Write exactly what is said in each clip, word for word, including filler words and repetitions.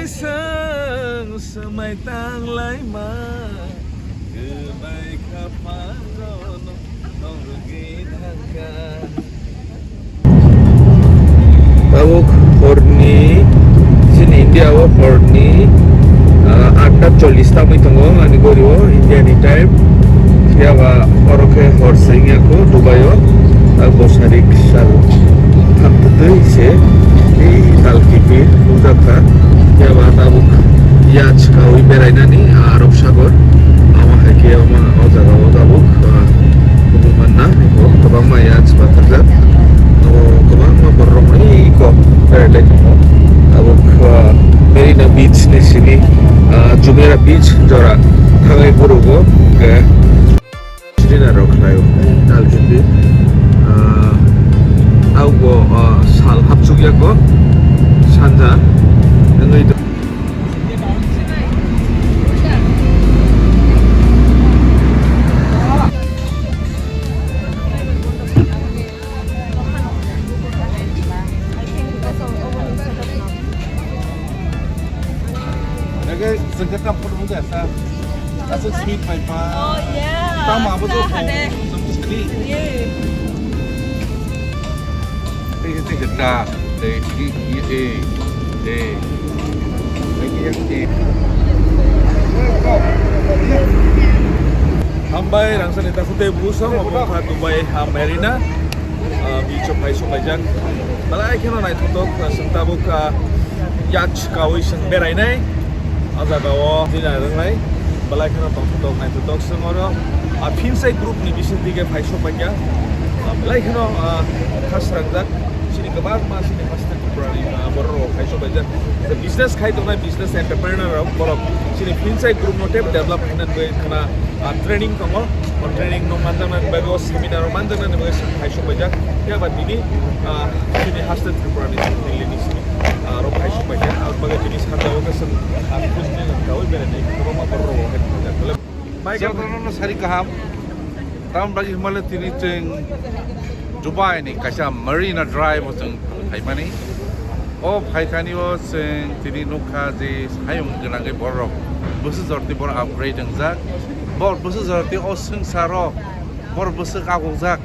Sang swmai tang laima, kwbai kha phangrokno tong rwgwi thangkha. Tabuk horni, chini India o horni, ah, atta chollish tangwi tongo ani gori o India ni time. Phiya ba oro khe hor se wngya kho Dubai o, ah, bosarik sal thamtwtwi se tei tal kiphil nukjak kha. Phiya ba tabuk yacht kaui berainani, ah, Arab Sagar. Amo hai khe omo o jaga o tabuk, ah, kubun manna, kwbangma yacht pathakjak. Abo kwbangma borok rok bai kok berai lai tongo. Abo, ah, Marina Beach ni simi, ah, Jumeirah Beach jora thangwi phuru bo hwnkhe dinner rok khlai o. Tal khe, ah, abo, ah, sal hapchuk ya kho sanja wngwi. Lagi sengketa pun muda sa. Asal sweet pai pa. Oh, yeah. Tama apa tu? Sa hade. Sweet. Yeah. Tiki tiki ta. Tiki tiki. Hambai rangsa neta kutai busong obo kha Dubai ha Marina, ah, beach o phai sok laijak. Belai kheno naithotok, ah, chwng tabuk, ah, yacht kaui chwng berainai. O jaga o dinner wngnai. Belai kheno tongthotok naithotok chwng oro, ah, Phinsai group ni bising dige phai sok paikha. Ah, belai kheno, ah, kha srangjak. Chini kwbangma chini haste Tripura ni, ah, borok rok phai sok laijak. Je business khai tongnai business entrepreneur rok borok chini Phinsai group no tei develop khaina bagwi khna, ah, training tongo. O training no manjaknani bagwi o seminar o manjaknani bagwi chwng phai sok laijak. Phiya ba tini, ah, chini haste Tripura ni Delhi ni simi, ah, rok phai sok laijak. Aboni bagwi tini sanja o khe chwng, ah, Kuch Din kaui berai nai kwbangma borok rok hai thajak. Bike jotono no sari kaham. Tamoni bagwi hwnbahle tini chwng Dubai ni kaisa Marina Drive o chwng phaimani. O phaithani o chwng tini nukha je hayung gwnangwi borok bwswk jorti borok upgrade wngjak. Borok bwswk jorti o swngcharo borok bwswk agukjak,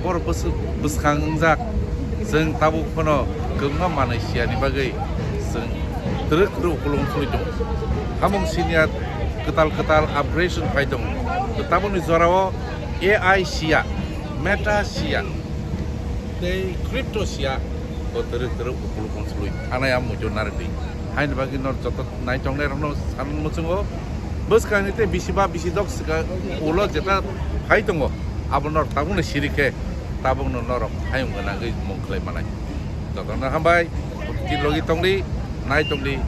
borok bwswk bwskang wngjak. Chwng tabuk phano kwbangma manwi siyani bagwi chwng twrwk twrwk ukulung phulwi tongo. Hamung siniya kwtal kwtal upgrade wng phai tongo. Tabukni jorao A I siya, Meta siya, tei crypto siya, bo twrwk twrwk ukulung phulwi thanai a muitu narwgwi. Haini bagwi nor joto naitongnai rokno san muchungo. Bwskangni tei bisi ba bisi dok swkang ulo jeta phai tongo, abo nor tabukni siri khe tabukno norok hayung gwnangwi mung khlai manai. Jotono hambai, tin logi tongdi, nai tongdi.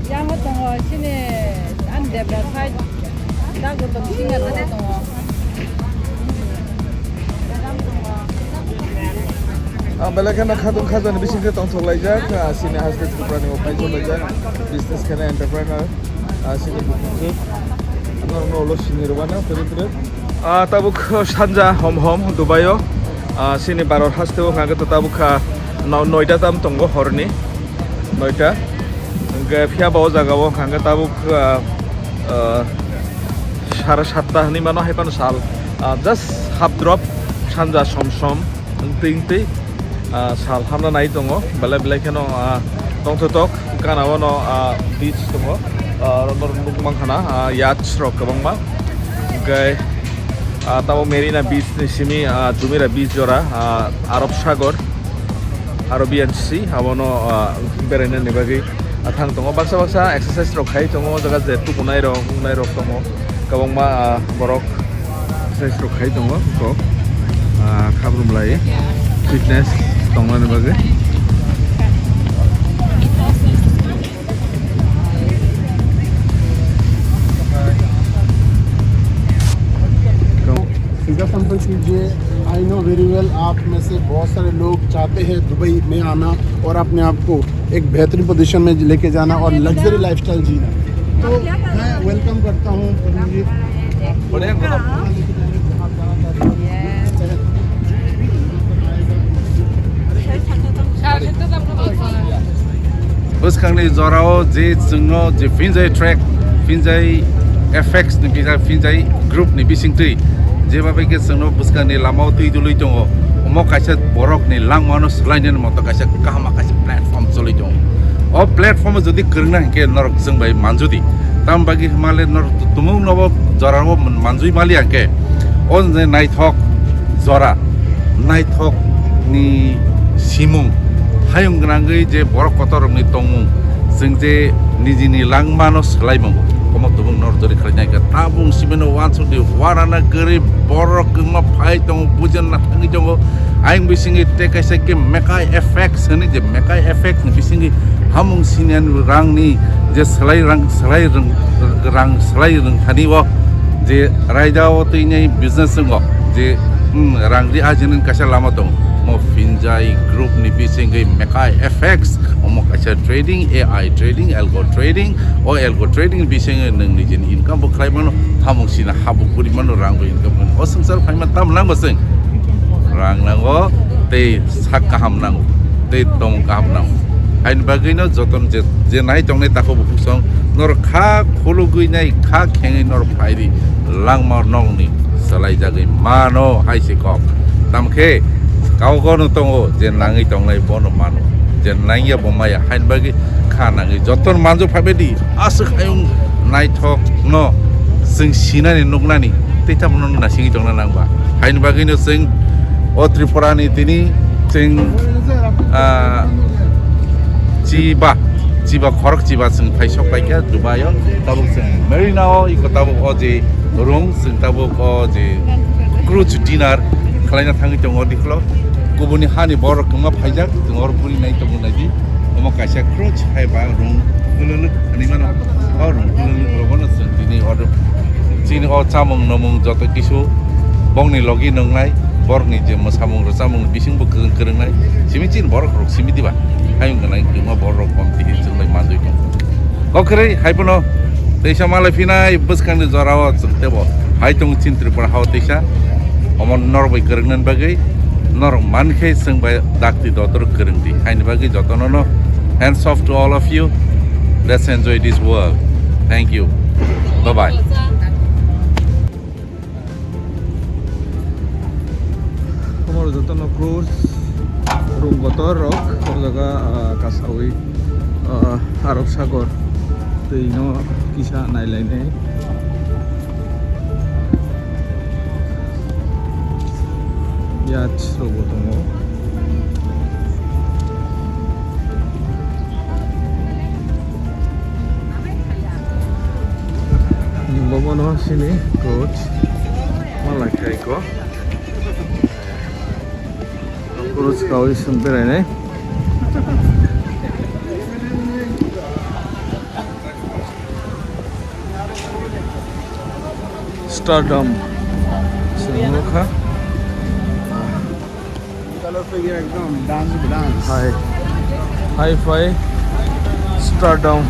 Yang tongo sini an debra side. Dago tong singa tongo. Ang belai kheno khatung khajani bisingtwi tongthok laijak, ah, sini haste Tripura ni bo phai laijak, business kheno entrepreneur, ah, sini bukhuk. Ano no lo sini rwmano kwrwi kwrwi. Ah, tabuk sanja hom hom Dubai o, ah, sini Bharat haste o hwnkhe to tabuk kha no-, noita tam tongo horni. Noita. Hwnkhe phiya ba o jaga o hwnkhe tabuk, ah, ah, sare satta hinwi mano hai phano sal, ah, just half drop sanja som som wngtwi wngtwi, ah, sal hamna nai tongo belai belai kheno, ah, tongthotok gana o no, ah, beach tongo, ah, oro norok nukmang khana, ah, yacht rok kwbangma hwnkhe, ah, tamo Marina Beach ni simi, ah, Jumeirah Beach jora, ah, Arab Sagar. Aro B N C abono, ah, berainani bagwi, ah, thang tongo. Baksa baksa exercise rok khai tongo, o jaga je tukunai rok, wngnai rok tongo. Kwbangma, ah, borok exercise rok khai tongo, kok, ah, khabrum lai fitness tongnani bagwi. सीधा संपर्क कीजिए। I know very well, आप में से बहुत सारे लोग चाहते हैं दुबई में आना और अपने आप को एक बेहतरीन पोजीशन में लेके जाना और लग्जरी लाइफस्टाइल जीना। तो मैं वेलकम करता हूँ प्रवीण जी। बढ़िया। Bwskangni jorao je chwngno je Phinjai track, Phinjai F X ni bisa, Phinjai group ni bisingtwi jeba bai khe chwngno bwskangni lamao twi dului tongo, omo kaisa borokni langmano swlainani moto kaisa kaham kaisa platform choli tongo. O platform o jodi kwrwngna hinkhe norok chwng bai manjudi, tamo bagwi hwnmale norok tumung nobo jorao manjui mali hinkhe o je naithok jora, naithokni simung, hayung gwnangwi je borok kotorrokni tongmung, chwng je nijini langmano swlaimung, omo tumung nor jori khlainai khe tabung simino wansukdi warana kwrwi borok kwbangma phai tongo, bujanna thangwi tongo. Ayang bisingwi tei kaisa khe Mekai Effects hwnwi je Mekai Effects ni bisingwi hamung siniani rangni je swlai rang, swlai rang, rang swlai rwngthani o je raida o twi nai business wngo je, hmm, rang ri ajinani kaisa lama tongo. Mo Phinjai group ni bisingwi Mekai Effects, omo kaisa trading, A I trading, algo trading, o algo trading ni bisingwi nwng nijini income bo khlai mano, hamung sina ha bo guri mano, rang bo income mano. O swngchar phaima tam nang bo chwng rang nango, tei sak kaham nango, tei tong kaham nango. Haini bagwino jotono je, je nai tongnai takhuk bukhuk song norok kha khulugwi nai kha khengwi norok phai di, langma nokni swlai jagwi mano hai se kok. Tamkhe kaugono tongo je nangwi tongnai bono mano, je nangya bo maya, haini bagwi kha nangwi jotono manjak phaibai di, aswk hayung naithokno chwng sinani nuknani tei tamo nasingwi tongna nangba. Haini bagwino chwng o Tripura ni tini chwng, ah, chiba, chiba khorok chiba chwng phai sok laikha Dubai o. Tabuk chwng Marina o, iko tabuk o je room, chwng tabuk o je cruise dinner khlaina thangwi tongo diklo. Kubuni hani borok kwma phaijak, chwng oro puri nai tongo naidi. Omo kaisa cruise hai ba room tululuk ani mano. O room tululuk rogono chwng tini order. Chini o chamung nomung joto kisu bongni logi nungnai, borokni je mwsamung rwchapmung bising bo kwrwng kwrwngnai. Simi chini borok rok simi diba. Hayung gwnang kwma borok rok bom tini chwng bai manjui tongo. Kokrwi hai bono teisa malai phinai bwskangni jorao chwng tebo hai tongo chini Tripura hao teisa. Omo norok bai kwrwngnani bagwi norok mankhe chwng bai dakti dotor kwrwngdi. Haini bagwi jotono no hands off to all of you. Let's enjoy this world. Thank you. Bye bye. Tomorrow jotono cruise room kotor rok o jaga, ah, kasawi, ah, Arab Sagor twi no kisa nailainai. Yacht rok bo tongo. Bobono sini coach malai khai ko. Coach kawi sung berai nai. Stardom. Sini kha. Hai. Hi-fi Stardom.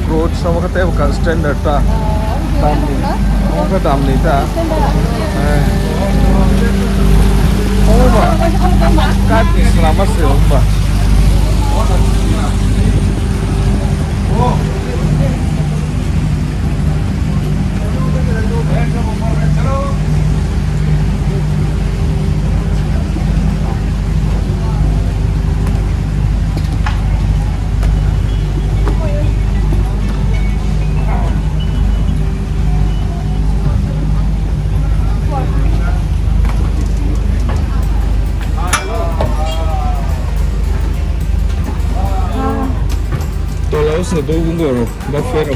Clothes sama kata ka standard ta. Damni. Sama ka damni ta. Eh. Oh, ba. Kat ni selama sih, oh, ba. Tola usa do gungor, ba fera.